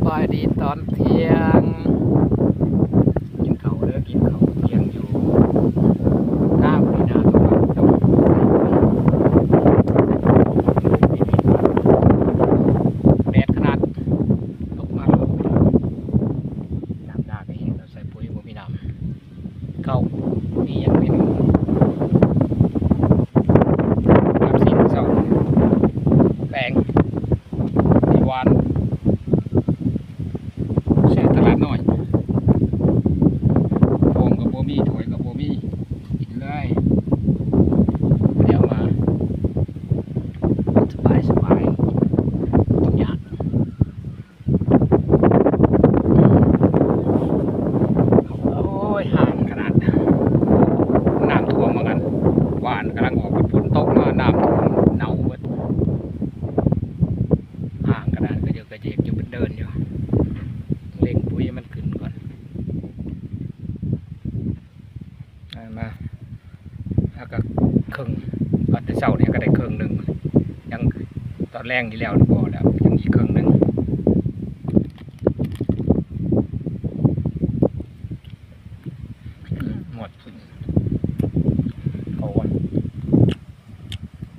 ສະບາຍດີຕອນທ່ຽງ ກິນເຂົ້າເດີ ກິນເຂົ້າທ່ຽງຢູ່ນາພຸ້ນນະ ຕອນນີ້ ແດດຂະໜາດ ຕົກມາໂລດ ນ້ຳນາກະແຫ້ງ ໃສ່ປຸ໋ຍບໍ່ມີນ້ຳ ເຂົ້າ ບໍ່ມີຫຍັງກິນ ກັບຊີ້ນເຊົ້າ ແປ້ງ ທີ່ຫວານ ໃສ່ຕະຫຼາດນ້ອຍ ບ່ວງກໍບໍ່ມີ ຖ້ວຍກໍບໍ່ມີ ກິນເລີຍ ດຽວມາ ສະບາຍໆ ບໍ່ຕ້ອງຍາກ. ໂອ້ຍ ຫ່າງຂະໜາດ ນ້ຳຖ້ວມວ່າຊັ້ນ ຫວ່ານກຳລັງອອກ ຝົນຕົກມາ ນ້ຳຖ້ວມ ເນົ່າເບິດ ຫ່າງຂະໜາດ ກະເຢິກກະເຍກຢູ່ ເພິ່ນເດີນຢູ່ ເລັ່ງປຸ໋ຍໃຫ້ມັນຂຶ້ນກ່ອນ. ອ່າ ມາ ແລ້ວກໍເຄິ່ງ ວ່າແຕ່ເຊົ້ານີ້ກໍໄດ້ເຄິ່ງໜຶ່ງ ຍັງຕອນແລງນີ້ແລ້ວບໍ່ແລ້ວ ຍັງອີກເຄິ່ງໜຶ່ງ ໝົດ